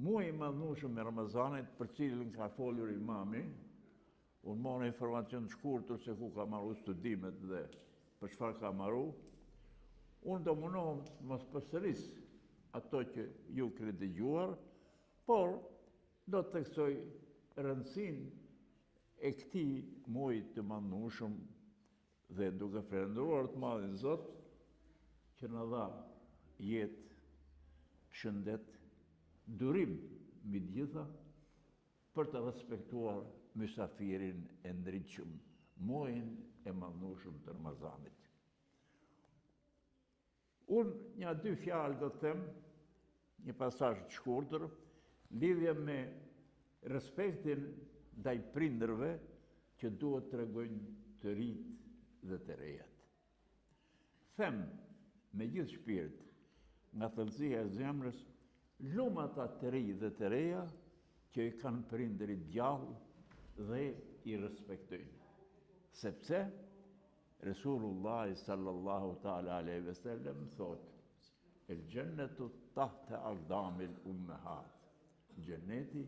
Muaji i madhnushëm i Ramazanit, për cilin ka folur imami, unë mora informacion të shkurtër se ku ka maru studimet dhe për çfarë ka maru, unë do munohem të mos përsëris ato që ju keni dëgjuar, por do të theksoj rëndësinë e këtij muaji të madhnushëm Dhe duke falënderuar të madhin Zot që na dha jetë, shëndet, durim mbi të gjitha për të respektuar mysafirin e ndritshëm, muajin e madhnushëm të Ramazanit. Unë nja dy fjalë do të them, një pasazh të shkurtër, lidhje me respektin ndaj prindërve që duhet të tregojnë të rinjtë dhe të rejat. Them me gjithë shpirt, nga thellësia e zemrës, lum ata të rinj dhe të reja që i kanë prindërit gjallë dhe i respektojnë. Sepse Resulullahi sallallahu ta'ala alejhi ve sellem thotë, El xhennetu tahte akdamil ummehat. Xhenneti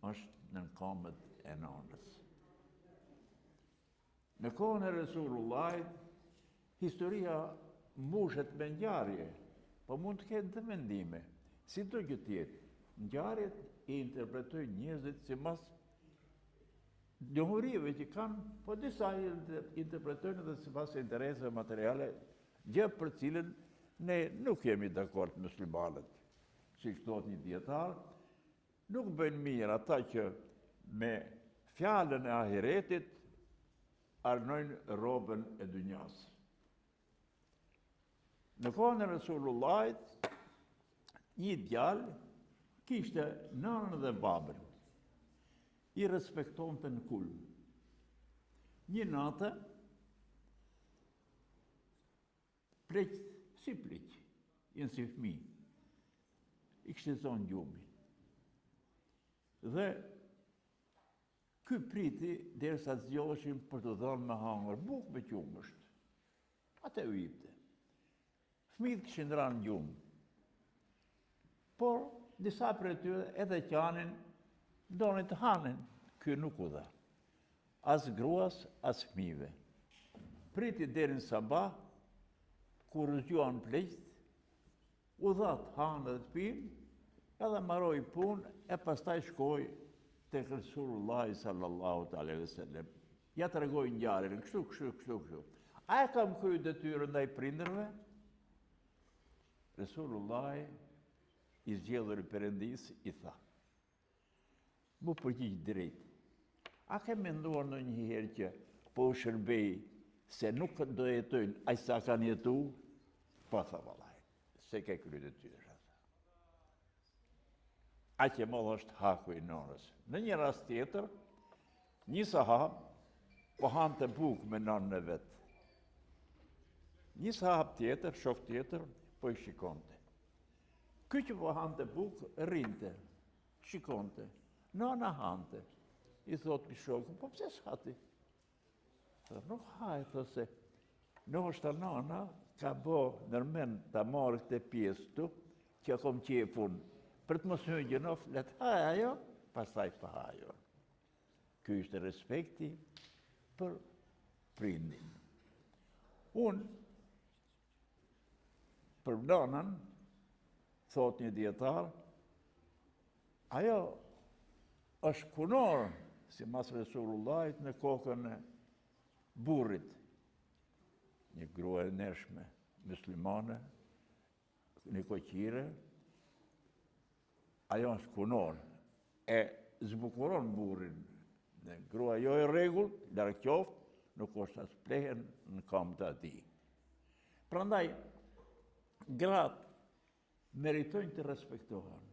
është nën kamët e nanës. Në kohën e Resulullahit, historia mbushet me ngjarje, po mund të ketë dhe mendime. Sido që të jetë, ngjarjet i interpretojnë njerëzit sipas njohurive që kanë, po disa i interpretojnë edhe sipas intereseve materiale, gjë për cilën ne nuk jemi dakord muslimanët. Siç thotë një dijetar, nuk bëjnë mirë ata që me fjalën e ahiretit arnojnë rrobën e dynjasë. Në kohën e Resulullahit, një djalë kishte nënën dhe babën. I respektonte në kulm. Një natë, pleqt, si pleq, janë si fmi, i kishte zonë gjumi. Dhe ky priti derisa të zgjoheshin për t'u dhënë me hangër bukë me qumësht. Atë u jipte. Fëmijët kishin ranë në gjumë. Por, disa prej tyre edhe qanin, donin të hanin. Ky nuk u dha. As gruas, as fëmijëve. Priti deri në sabah, kur u zgjuan pleqtë, U dha të hanë dhe të pinë, edhe maroi punë, e pastaj shkoi tek Resulullahi sallallahu alaihi wasallam. Ja tregoi ngjarjen, kështu, kështu, kështu, kështu. A e kam kry detyrën ndaj prindërve? Resulullahi i zgjedhur i Perëndisë i tha. M'u përgjigj drejt. A ke menduar ndonjëherë që po u shërbej se nuk do jetojnë aq sa kanë jetu? Po, tha vallai, s'e ke kry detyrën. Aq i madh është haku i nënës. Në një rast tjetër, një sahab po hante bukë me nënën e vet. Një sahab tjetër, shok tjetër, po i shikonte. Ky që po hante bukë, rrinte, shikonte. Nana hante. I thotë ky shoku, po pse s'ha ti? Thotë, nuk haj, thotë se, ndoshta nana ka bo nërmend ta marrë këtë pjesë këtu, që e kom qejf unë, për të mos hyrë gjynah, le të hajë ajo, pastaj po haj unë. Ky ishte respekti për prindin. Unë, Për nënën, thotë një dijetar, ajo është kunorë, simas Resulullahit, në kokën e burrit. Një grua e ndershme, muslimane, nikoqire, ajo është kunorë, e zbukuron burrin, dhe grua jo e rregullt, larg qoftë, nuk është as plehën në kamë të atij. Prandaj, gratë meritojnë të respektohen.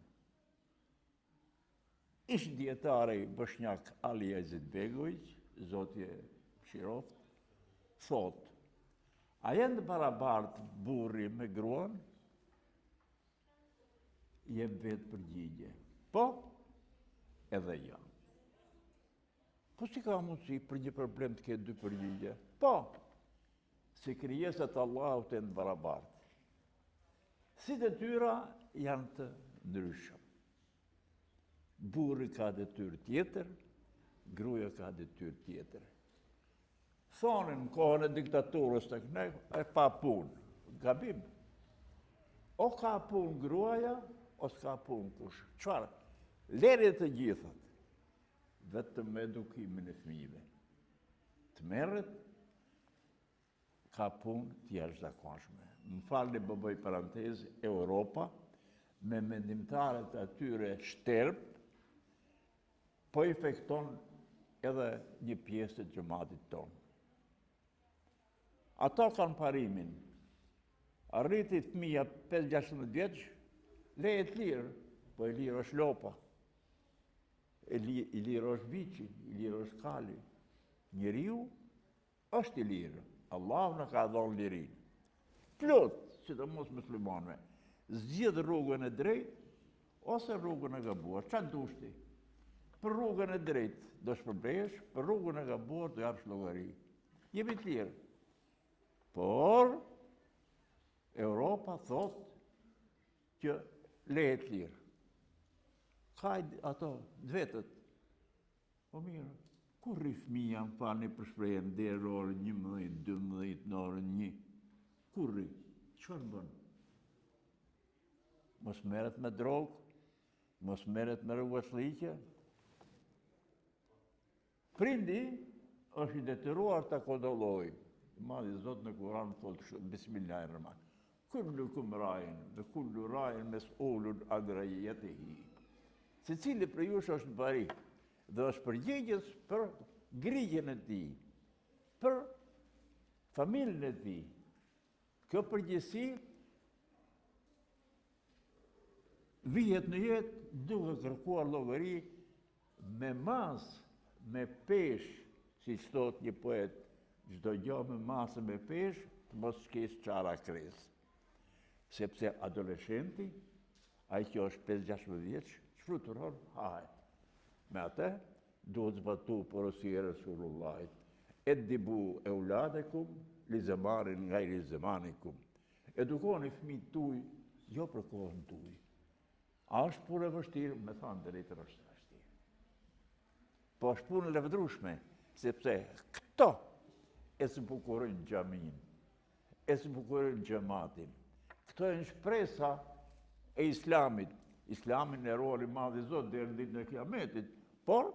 Ish dijetari boshnjak Alija Izetbegović, Zoti e mëshiroftë, thotë, a janë të barabartë burri me gruan? Jep vetë përgjigje. Po, edhe jo. Po si ka mundësi për një problem të ketë dy përgjigje? Po, si krijesat e Allahut janë të barabartë. Si detyra janë të ndryshëm. Burri ka detyrë tjetër, gruaja ka detyrë tjetër. Thonin në kohën e diktaturës tek ne, e pa punë. Gabim. O ka punë gruaja, o s'ka punë kush. Çfarë? Leri të gjithat. Vetëm me edukimin e fëmijëve. Të merret, ka punë të jashtëzakonshme. Më falni po bëj parantezë, Europa, me mendimtarët e atyre shterp, po infekton edhe një pjesë të xhematit tonë. Ato kanë parimin, arriti fëmija 5-16 vjeç, leje të lirë, po e lirë është lopa, e i lirë është viçi, i lirë është kali. Njeriu Është i lirë. Allahu na ka dhënë lirinë. Plot, sidomos muslimanëve. Zgjidh rrugën e drejtë ose rrugën e gabuar. Ça dush ti? Për rrugën e drejtë do shpërblehesh, për rrugën e gabuar do japësh llogari. Jemi të lirë. Por Europa thotë që leje të lirë. Ka ato të vetët Po mirë, ku rri fëmija, më falni për shprehjen, deri në orën 11, 12, në orën 1? Ku rri? Çfarë bën? Mos merret me drogë, mos merret me rrugaçllëqe. Prindi është i detyruar ta kontrollojë. I madhi Zot në Kur'an thotë kështu, Bismillahirrahman. Kullukum ra'in ve kullu ra'in mes'ulun an ra'iyatihi. Secili prej jush është bari dhe është përgjegjës për grigjën e tij, për familjen e tij. Kjo përgjegjësi vihet në jetë duke kërkuar llogari Me masë, me peshë, siç thotë një poet, çdo gjë me masë me peshë, të mos kesh çara kresë. Sepse adoleshenti, ai që është 5-16 vjeç, ç'fluturon, hahet. Me atë, duhet zbatu porosia e Resulullahit. Eddibu euladekum, li zemanin gajri zemanikum. Edukoni fëmijët tuj, jo për kohën tuj. A është punë e vështirë? Me thanë drejtën është e vështirë. Po është punë e lavdrushme, sepse këto e zbukurojnë xhaminë, e zbukurojnë xhematin. Këto janë shpresa e islamit. Islamin e ruan i madhi Zot deri në ditën e kiametit, por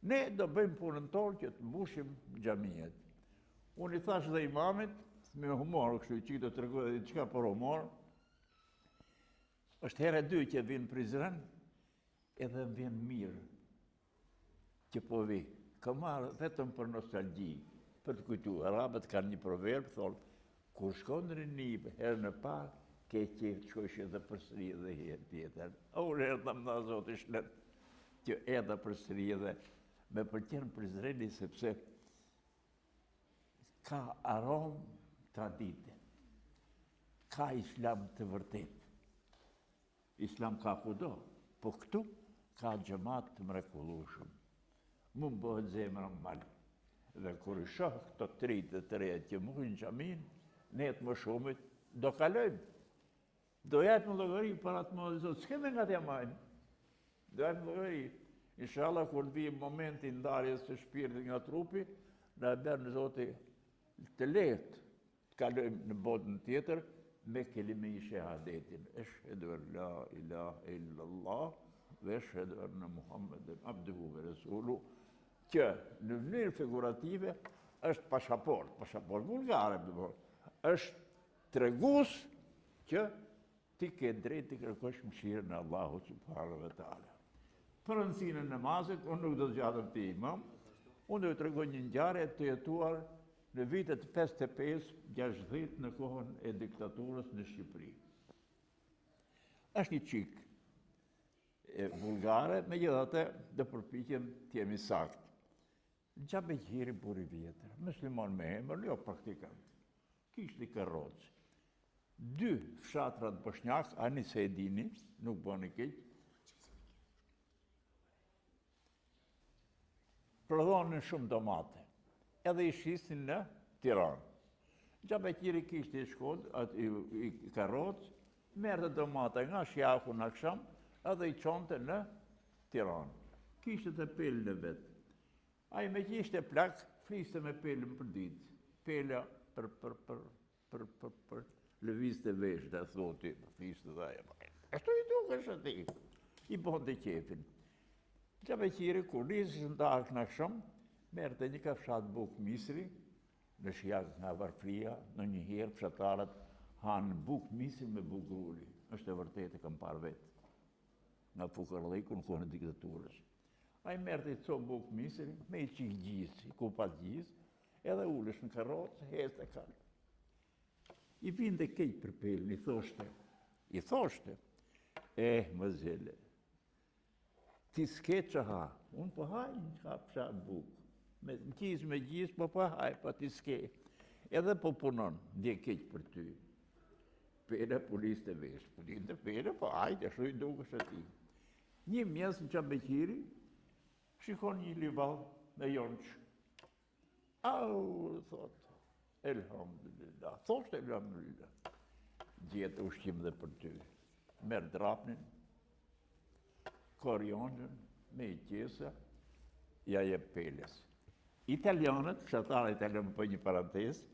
ne do bëjmë punën tonë që të mbushim xhamiet. Unë i thashë dhe imamit, me humor, kështu që do të tregoj edhe diçka për humor, Është hera e dytë që vij në Prizren, edhe më vjen mirë që po vi. Kam ardhë vetëm për nostalgji, për të kujtu. Arabët kanë një proverb, thonë, kur shkon në rini herën e parë, ke qejf të shkojsh edhe përsëri edhe herë tjetër. Unë erdha më dha Zoti shnet, që erdha përsëri edhe me pëlqen Prizreni sepse Ka aromë tradite. Ka islam të vërtetë. Islam ka kudo, po këtu ka xhemat të mrekullueshëm. Mu më bëhet zemra mal. Dhe kur i shoh këto të rinjtë dhe të rejat që mbushin xhaminë, ne të moshumit do kalojmë. Do japim llogari para të madhit Zot, s'kemi nga t'ja majmë. Do japim llogari. Inshallah, kur të vijë momenti i ndarjes së shpirtit nga trupi, na e bën Zoti të lehtë të kalojmë në botën tjetër me kelime shehadetin. Eshhedu en la ilahe illallah ve eshhedu enne Muhammeden abduhu ve resuluhu që në mënyrë figurative është pashaportë, pashaportë vulgare, është Tregues që ti ke drejt të kërkosh mëshirën e Allahut subhanahu wa taala. Për rëndësinë e namazit, unë nuk do të zgjatem ti imam, unë do ju tregoj një ngjarje të jetuar në vitet 55, 60 në kohën e diktaturës në Shqipëri. Është një çikë vulgare, megjithatë do përpiqem të jem i saktë. Xha Beqiri burrë i vjetër, musliman me emër, jo praktikant. Kishte karrocë. Dy fshatrat boshnjak, ani se e dini, nuk bëni keq. Prodhonin shumë domate. Edhe i shisnin në Tiranë. Xha Beqiri kishte i Shkodër, atë i karrocë, merrte domate nga Shijaku në aksham, edhe i çonte në. Tiranë. Kishte dhe Pelën e vet. Ai meqë ishte plak, fliste me Pelën për ditë. Pela për, për, për, për, për, për, lëvizte veshët, e thoti, fliste dhe ajo. Ashtu i dukesh atij, i bonte qefin. Xha Beqiri, kur nisej në darkë në aksham, merrte një kafshatë bukë misri, në Shijak nga varfria, ndonjëherë fshatarët hanë bukë misri me bukë gruri. Është e vërtetë e kam parë vetë. Nga fukaralliku në kohën e diktaturës. Ai merrte një copë bukë misri, me një çikë gjizë, i kupa gjizë, edhe ulesh në karrocë, hecte kali. I vinte keq për Pelën, i thoshte, i thoshte, eh, më zele, ti s'ke ça ha, unë po haj një kafshatë bukë, me gjizë, me gjizë, po po haj, po ti s'ke, edhe po punon, ndjej keq për ty. Pela po liste veshët, po linte Pela, po hajtë, ashtu i dukesh atij. Një mëngjes xha Beqiri, shikon një livadh me jonxhë. Au, thot, elhamdulillah, thoshte elhamdulillah. Gjeta ushqim dhe për ty. Merr drapnin, korr jonxhën, me i qese, ja jep Pelës. Italianët, fshatarët italianë për një parantezë,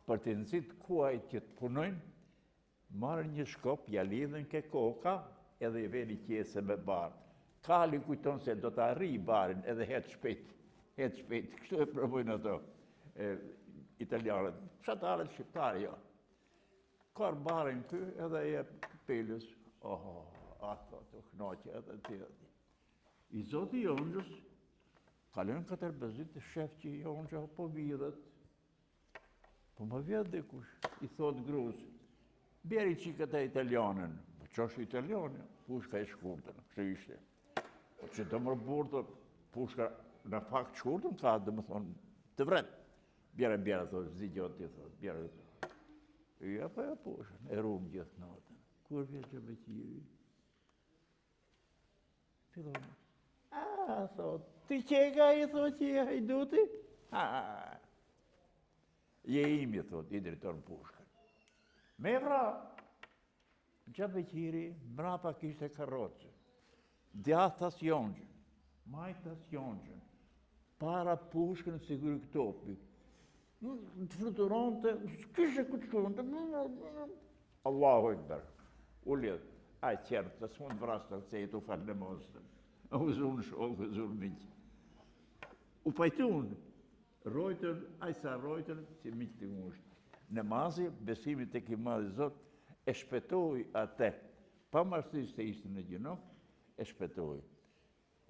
për të nxit kuajt që të punojnë, Marrin një shkop, ja lidhin ke koka edhe i vënë qese me bar. Kali kujton se do ta arrijë barin edhe hec shpejt, hec shpejt. Kështu e provojnë ato e, italianët. Fshatarët shqiptarë jo. Korr barin ky edhe i jep Pelës. Oh, ato të kënaqe edhe ti edhe ti. I zoti jonxhës, kalon katër pesë ditë, shef që jonxha po vidhet. Po më vjedh dikush, i thot grus, bjeri çikë atë italianin, po ç'është italiani, pushka e shkurtër, kështu ishte. Po që të mërë burë, pushka në fakt shkurtër, ka domethënë, të vret. Bjere, bjere, thot, s'di gjo ti, thot, bjere. Ja, po ja pushkën, e run gjithë natën. Kur vjen xha Beqiri? Fillon. A, thot, ti qeka i thot që je hajduti? Ha, je imi, thot, i drejton pushkën. Me vra, Xha Beqiri, mrapa kishte karrocën, djathtas jonxhën, majtas jonxhën, para pushkën si grykë topi, të fluturonte, s'kishte ku të shkonte. Allahu Ekber. U lidh. A qerë, të s'mund të vrasë të se i të falë në mostën. U zunë shokë, u zunë miq. U pajtun, rrojtën, aq sa rrojtën, si miq të ngushtë. Namazi, besimi tek i madhi Zot, e shpëtoi atë, pavarësisht se ishte në gjynah, e shpëtoi.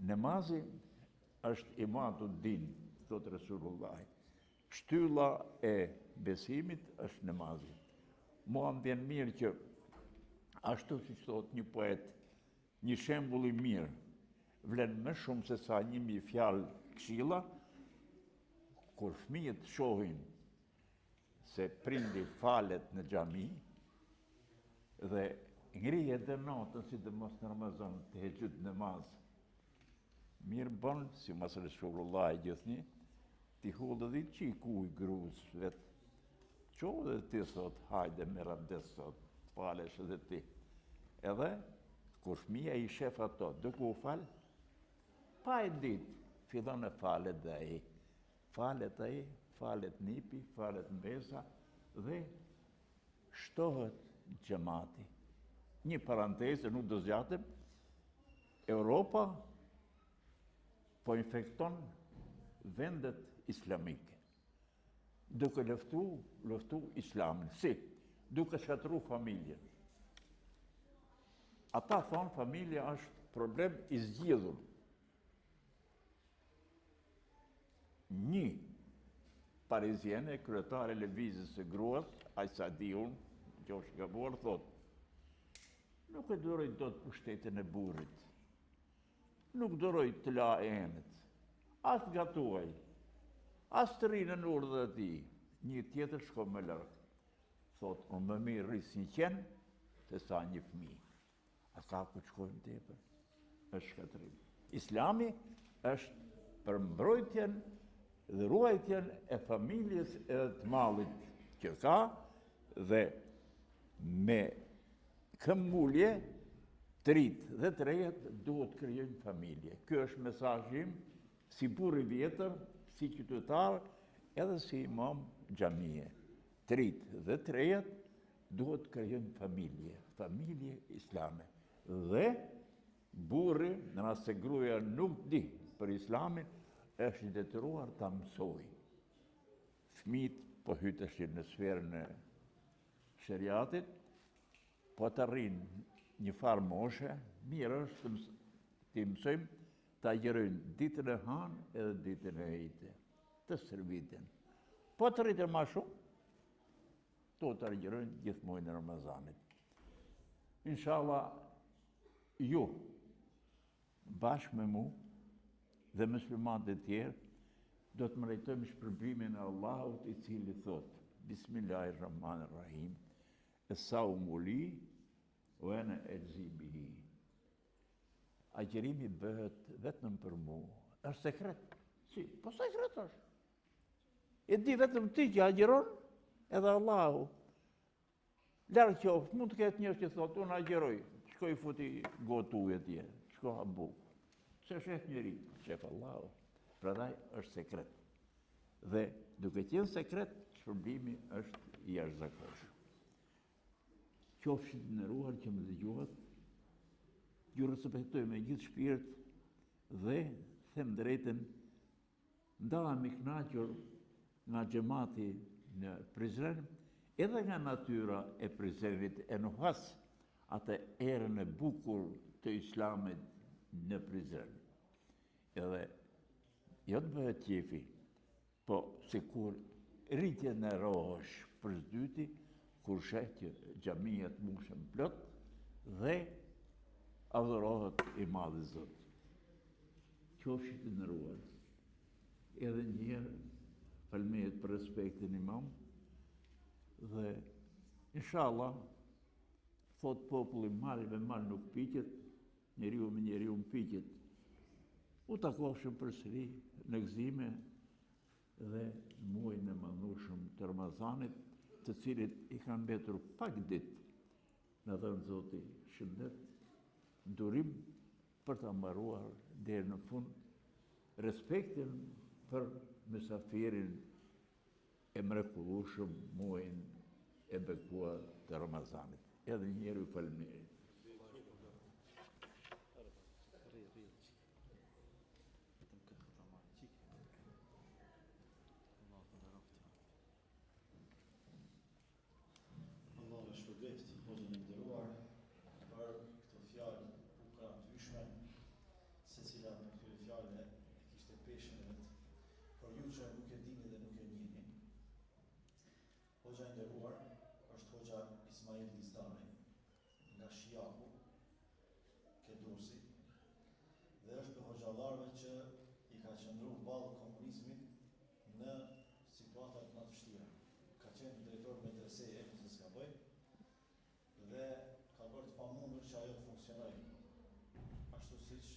Namazi është imadud-din, thotë Resulullahi. Shtylla e besimit është namazi. Mua më vjen mirë që ashtu siç thotë një poet, një shembull i mirë vlen më shumë se sa 1000 fjalë këshilla, kur fëmijët shohin se prindi falet në xhami dhe ngrihet dhe natën sidomos në Ramazan tehexhud namaz. Mirë bën, simas Resulullahi gjithnjë, t'i hudhë dhe çik ujë grus vet. Çohu dhe ti thot, hajde merr abdes sot, të falesh edhe ti. Edhe, kur fëmija i shef ato, duke u fal, pa e dit, fillon e falet dhe ai. Falet ai, falet nipi, falet mbesa dhe shtohet xhemati. Një parantezë, nuk do zgjatem, Europa po infekton vendet islamike, duke luftu, luftu islamin. Si? Duke shkatërru familjen. Ata thonë familja është problem i zgjidhur. Një pariziene, kryetare e lëvizjes së gruas, aq sa di unë, qofsh gabuar, thotë, nuk e duroj dot pushtetin e burrit, nuk duroj të laj enët, as të gatuaj, as të rri nën urdhër e tij, një tjetër shkon më larg, thotë, unë më mirë rris një qen, se sa një fëmijë. A ka ku të shkojmë tepër? Është shkatërrim. Islami është për mbrojtjen dhe ruajtjen e familjes edhe të mallit që ka dhe me këmbëngulje. Të rinjtë dhe të rejat duhet të krijojnë familje. Ky është mesazhi im si burrë i vjetër, si qytetar, edhe si imam xhamie. Të rinjtë dhe të rejat duhet të krijojnë familje, familje islame. Dhe burri, në rast se gruaja nuk di për islamin, është i detyruar ta mësojë. Fëmijët po hyjnë tash në sferën e sheriatit, Po të arrijnë një farë moshe, mirë është t'i mësojmë të agjërojnë ditën e hanë edhe ditën e ejte, të stërviten. Po të rriten ma shumë, duhet të agjërojnë gjithë muajin e Ramazanit. Inshallah, ju, bashkë me mu dhe muslimanët e tjerë, do të meritojmë shpërblimin e Allahut i cili thotë, Bismillahirrahmanirrahim, Es-saumu li, wa ene exhzi bihi. Agjërimi bëhet vetëm për mu. Është sekret. Si, po sekret është. E di vetëm ti që agjëron, edhe Allahu. Larg qoftë, mund të ketë njerëz që thotë, unë agjëroj, shkoj futi gotë ujë atje, shko ha bukë. S'e shef njeri, shef Allahu. Prandaj është sekret. Dhe duke qenë sekret, shpërblimi është i jashtëzakonshëm. Qofshi të nderuar që më dëgjuat, ju respektoj me gjithë shpirt dhe them drejtën, ndahem i kënaqur nga xhemati në Prizren, edhe nga natyra e Prizrenit e nuhas atë erën e bukur të islamit në Prizren. Edhe jo të bëhet qefi, po sikur rigjenerohesh për së dyti, kur sheh që xhamiat mushen plot dhe adhurohet i madhi Zot. Qofshi të nderuar. Edhe një herë faleminderit për respektin imam dhe inshallah thot populli mal me mal nuk piqet, Njeriu me njeriun piqet. U takofshim përsëri në gëzime dhe në muajin e madhnushëm të Ramazanit, të cilit i kanë mbetur pak ditë. Na dhëntë Zoti shëndet, durim për ta mbaruar deri në fund respektin për mysafirin e mrekullueshëm muajin e bekuar të Ramazanit. Edhe një herë ju faleminderit. Allahu e shpërbleftë hoxhën e nderuar për këto fjalë të bukura të vyshme, secila prej këtyre fjalëve e kishte peshën e vet. Për ju që nuk e dini dhe nuk e njihni, hoxha i nderuar është hoxha Ismail Dizdari nga Shijaku, ke Durrësi, dhe është prej hoxhallarëve që i ka qëndru ballë komunizmit në situatat më të vështira. Ka qenë drejtor medreseje, nëse s'gaboj, dhe ka bërë të pamundur që ajo të funksionojë. Ashtu siç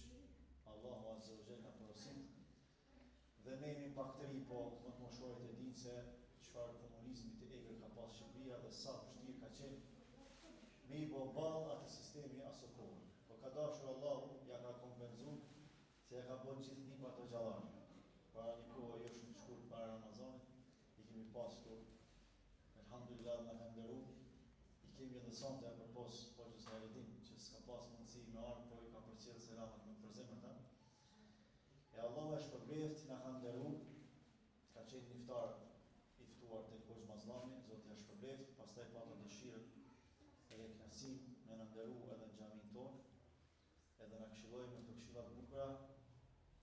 Allahu Azza wa Jall na porosit. Dhe ne jemi pak të ri, po më të moshuarit e dinë se çfarë komunizmi të egër ka pas Shqipëria dhe sa vështirë ka qenë me i bo ballë atij sistemi aso kohe. Po ka dashur Allahu, ja ka kompenzu se ja ka bo gjithë nipat hoxhallarë. Para një kohe jo shumë të shkurt para Ramazanit, i kemi pas këtu. Elhamdulillah na ka nderu. I kemi edhe sonte përpos hoxhës Hajredin, që s'ka pas mundësi me ardhë, po i ka përcjell selamet më të përzemërta. E Allahu e shpërbleft, na ka nderu, ka qenë në iftar i ftuar tek Hoxhë Mazllami, Zoti ja shpërbleft, pastaj pata dëshirën edhe kënaqësinë me na nderu edhe në xhaminë tonë, edhe na këshilloi me këto këshilla të bukura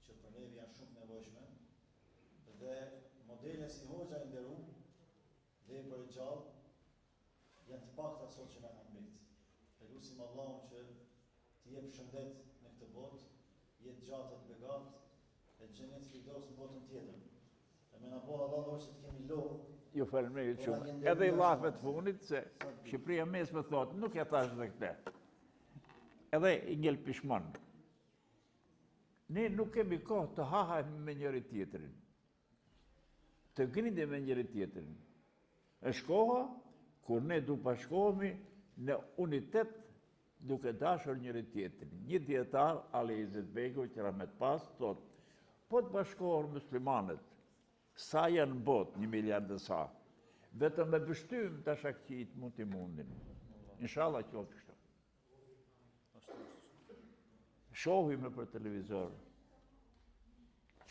që për neve janë shumë të nevojshme dhe modele si hoxha i nderum vepër e gjallë janë të pakta sot që na kanë mbet. E lusim Allahun që t'i jep shëndet në këtë botë, jetë gjatë e të begatë, e xhenet firdaus në botën tjetër. E me na bo hallall hoxhë se të kemi lodhë. Ju faleminderit shumë. Edhe i llafe të fundit se Shqipëria mesme thotë, nuk e thash dhe këtë. Edhe i ngel pishmon. Ne nuk kemi kohë të hahemi me njëri tjetrin. Të grindemi me njëri tjetrin. Është koha kur ne du bashkohemi në unitet. Duke dashur njëri tjetrin. Një dijetar, Ali Izetbegović, rahmet pastë, thotë, po të bashkohen muslimanët, sa janë në botë, një miliard e sa, vetëm me pështymë dashakëqijtë mund t'i mundin. Inshallah qoftë kështu. Shohim nëpër televizor,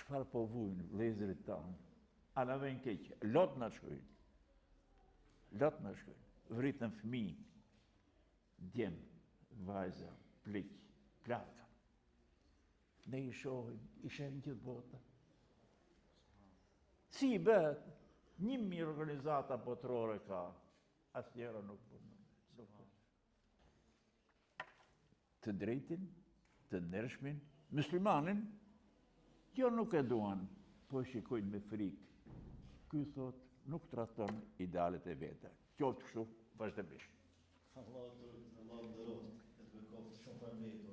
çfarë po vujnë vëllezërit tanë, a na vjen keq, lot na shkojnë, lot na shkojnë, vriten fëmijë, djem, vajza, pleq, plaka. Ne i shohim, i sheh gjithë bota. Si i bëhet, 1000 organizata botërore ka, asnjëra nuk punon. Nuk punon. Të drejtin, të ndershmin, muslimanin, jo nuk e duan, po e shikojnë me frikë. Ky thotë, nuk tradhton idealet e veta. Qoftë kështu, vazhdimisht. Allahu të rujt, Allahu të nderoftë, e të bekoftë, shumë faleminderit.